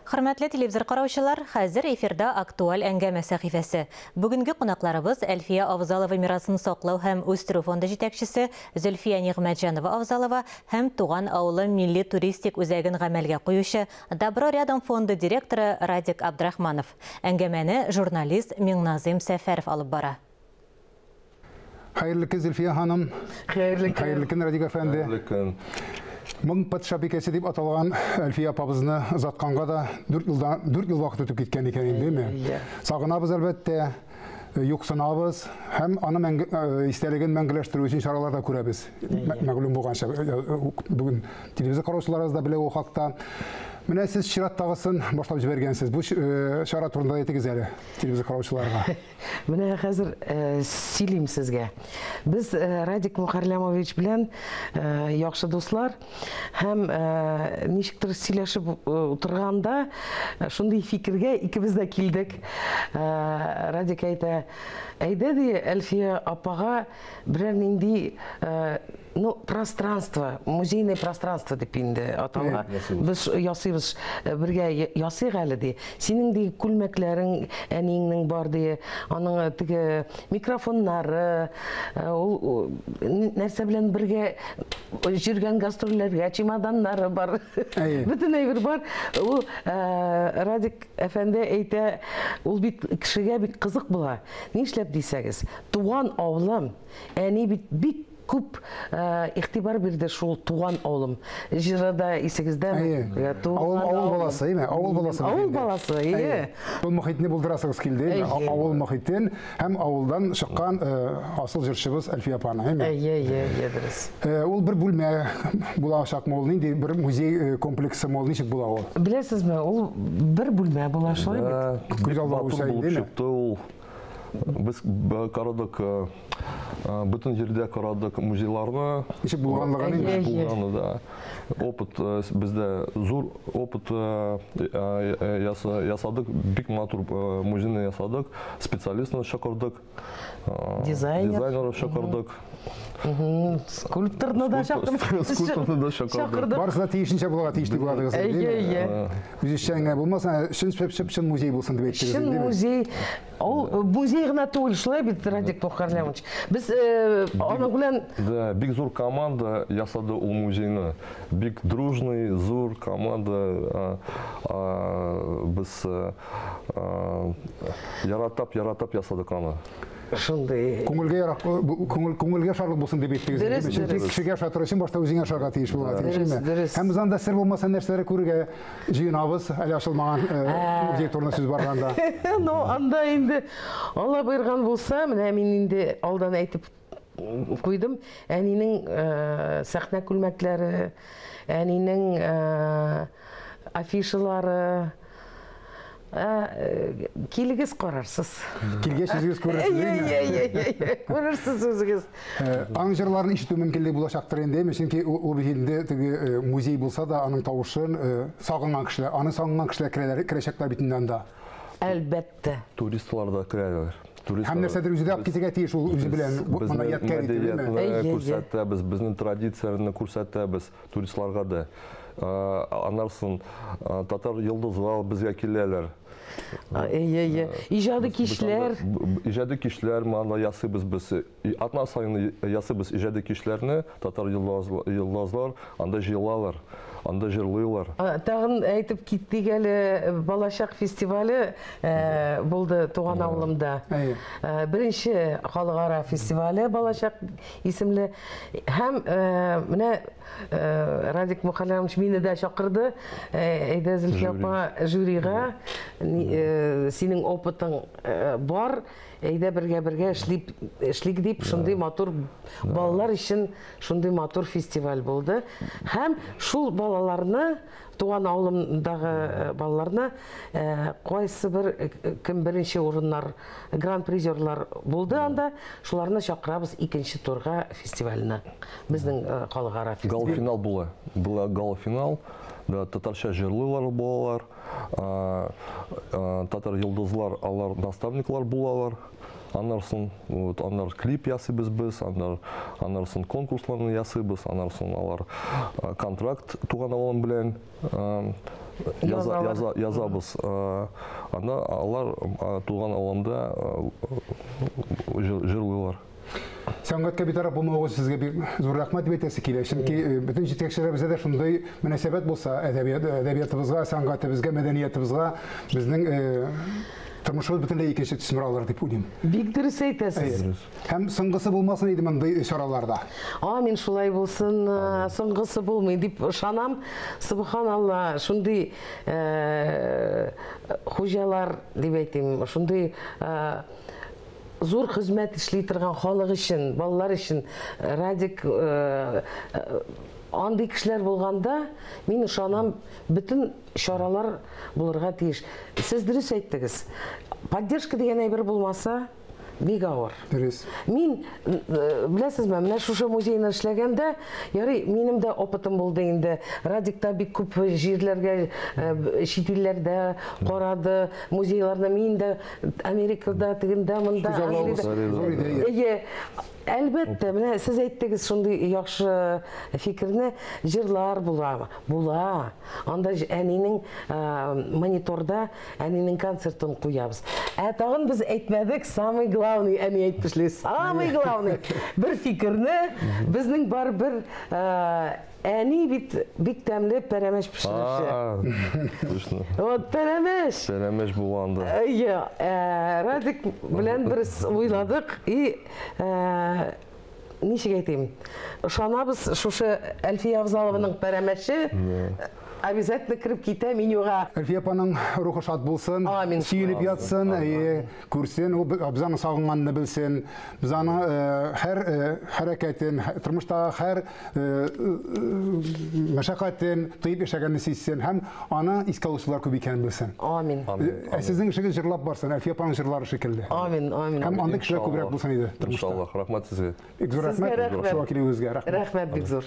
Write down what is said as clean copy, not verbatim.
Хөрмәтле телевизор караучылар, хәзер эфирда актуаль әңгәмә сәхифәсе. Бүгенге кунакларыбыз Әлфия Авзалова мирасын саклау һәм үстерү фонды җитәкчесе Зөлфия Нигъмәтҗанова Авзалова һәм Туган авылы милли туристик үзәген гамәлгә куючы Добро рядом фонды директоры Радик Абдрахманов. Әңгәмәне журналист Миңназыйм Сәфәров алып бара. Хәерле көн, Зөлфия ханым. Хәерле көн. Хәерле көн, Радик әфәнде. Хәерле көн. Моң патшабикәсе дип аталган Әлфия апабызны озатканга да 4 елдан 4 ел вакыт үтеп киткән икән инде, әйеме? Сагынабыз әлбәттә, юксынабыз һәм аны мәңге, истәлеген мәңгеләштерү өчен чаралар да күрәбез. Мәгълүм булганча, бүген телевизор караучыларыбыз да белә ул хакта. Менә сез чираттагысын башлап җибәргәнсез. Бу чара турында әйтегез әле телевизор караучыларга. Менә хәзер сөйлим сезгә. Без Радик Мухарлямович белән яхшы дуслар һәм ничектер сөйләшеп утырганда шундый фикергә икебез дә килдек. Радик әйтә, әйдә ди, Әлфия апага берәр нинди ну, пространство, музейное пространство дип инде атала. Без ясыйбыз, бергә ясыйк әле ди. Синең ди күлмәкләрең әниеңнең бар ди, аның теге микрофоннары, ул нәрсә белән бергә йөргән гастрольләргә чемоданнары бар. Бөтен әйбер бар. Ул Радик әфәнде әйтә, ул бит кешегә бик кызык була. Нишләп дисәгез, туган авылым, әни бит бик күп игътибар бирде шул туган авылым. Җыры да исегездәме? Авыл, авыл баласы, әйме? Авыл баласы. Авыл баласы, әйе. Ул мохитне булдырасыгыз килде, әйме? Авыл мохитен һәм авылдан чыккан асыл җырчыбыз Әлфия апаны, әйме? Әйе, әйе, әйе, дөрес. Ул бер бүлмә булачакмы ул? Нинди бер музей комплексымы ул? Ничек була ул? Беләсезме, ул бер бүлмә була, шулай бит? Күз алдына булып чыкты ул. Без карадык, бөтен җирдә карадык музейларны. Ничек булганлыгын инде. Булганы да. Опыт бездә зур опыт ясадык, бик матур музейны ясадык, специалистны чакырдык. Дизайнер. Дизайнер чакырдык. Скульпторны да чакырдык. Скульпторны да чакырдык. Барысы да тиешенчә булырга тиеш дип уйладыгыз. Әйе, әйе. Үзешчән генә булмасын, чын чын музей булсын дип әйттегез. Чын музей. Ул музей гына түгел, шулай бит, Радик Мухарлямович. Без аның белән... Да, бик зур команда ясады ул музейны. Бик дружный, зур команда. Без яратап, яратап ясадык аны. Шундый. Күңелгә ярак, күңелгә шарлык булсын дип әйттегез. Дөрес, дөрес. Кешегә ошатыр өчен башта үзеңә ошарга тиеш булырга тиеш. Дөрес, дөрес. Һәм без анда сер булмаса нәрсәләр күрергә җыенабыз, әле ачылмаган музей турында сүз барганда. Ну, анда инде Алла боерган булса, менә мин инде алдан әйтеп куйдым, әнинең сәхнә күлмәкләре, әнинең афишалары. Килегез, карарсыз. Килгәч үзегез күрерсез. Әйе, күрерсез үзегез. Аның җырларын ишетү мөмкинлеге булачактыр инде, чөнки ул бит инде теге музей булса да, аның тавышын сагынган кешеләр, аны сагынган кешеләр керәләр, керәчәкләр бит инде анда. Әлбәттә. Туристлар да керәләр. Һәм нәрсәдер үзе дә алып китергә тиеш ул үзе белән, моны ядкәр итеп, мәдәниятне күрсәтәбез, безнең традицияләрне күрсәтәбез туристларга да. Аннан соң татар йолдызлар безгә киләләр. Әйе, әйе. Иҗади кичләр. Иҗади кичләр монда ясыйбыз без. Атна саен ясыйбыз иҗади кичләрне, татар йолдызлар анда җыелалар, анда җырлыйлар. Тагын әйтеп киттек әле, Балачак фестивале булды туган авылымда. Беренче халыкара фестивале Балачак исемле. Һәм менә Радик Мухарлямович мине дә чакырды. Әйдә, Зөлфия апа, жюрига. Синең опытың бар. Әйдә бергә-бергә эшлик дип, шундый матур балалар өчен шундый матур фестиваль булды. Һәм шул балаларны, туган авылымдагы балаларны, кайсы бер кем беренче урыннар, гран-призерлар булды анда, шуларны чакырабыз икенче турга фестивальне. Безнең халыкара фестиваль. Гала-финал була. Була гала-финал. Да, татарча җырлыйлар балалар, татар йолдызлар, алар наставниклар булалар. Аннан соң, вот, аннан клип ясыйбыз без, аннан соң конкурсларны ясыйбыз, аннан соң алар контракт туган авылым белән Язабыз. Анда алар туган авылында җырлыйлар. Сәнгатькә битараф булмавыгыз сезгә бик зур рәхмәт дип әйтәсе килә. Чөнки бөтен җитәкчеләребездә дә шундый мөнәсәбәт булса, әдәбиятыбызга, сәнгатебезгә, мәдәниятыбызга безнең тормышыбыз бөтенләй икенче төсмер алыр дип уйлыйм. Бик дөрес әйтәсез. Һәм соңгысы булмасын иде мондый чараларда. Амин, шулай булсын, соңгысы булмый дип ышанам. Субханалла, шундый хуҗалар дип әйтим, шундый зур хезмәт эшли торган халык өчен, балалар өчен Радик андый кешеләр булганда, мин ышанам, бөтен чаралар булырга тиеш. Сез дөрес әйттегез. Поддержка дигән әйбер булмаса, бик авыр. Дөрес. Мин, беләсезме, менә шушы музейны эшләгәндә, ярый, минем дә опытым булды инде. Радик та бик күп җирләргә, чит илләрдә карады, музейларны. Мин дә Америкада, тегендә, монда, Англиядә. Әйе, әлбәттә, менә сез әйттегез шундый яхшы фикерне, җырлар була, була. Анда әнинең мониторда әнинең концертын куябыз. Ә тагын без әйтмәдек, самый главный, әни әйтмешли, самый главный бер фикерне безнең бар бер әни бит бик тәмле пәрәмәч пешерүче. Точно. Вот пәрәмәч. Пәрәмәч була анда. Әйе, Радик белән бер уйладык и ничек әйтим, ышанабыз, шушы Әлфия Авзалованың пәрәмәче обязательно кереп китә менюга. Әлфия апаның рухы шат булсын, Амин. сөенеп ятсын, әйе, күрсен, ул без аны сагынганны белсен, без аны һәр хәрәкәтен, тормыштагы һәр мәшәкатен тоеп яшәгәнне сизсен һәм аны искә алучылар күп икәнен белсен. Амин. Ә сезнең эшегез җырлап барсын, Әлфия апаның җырлары шикелле. Амин, амин. Һәм андый кешеләр күбрәк булсын иде тормышта. Иншаллаһ, рәхмәт сезгә. Бик зур Сезгә рәхмәт. рәхмәт. Шуңа килүегезгә рәхмәт. Рәхмәт бик зур.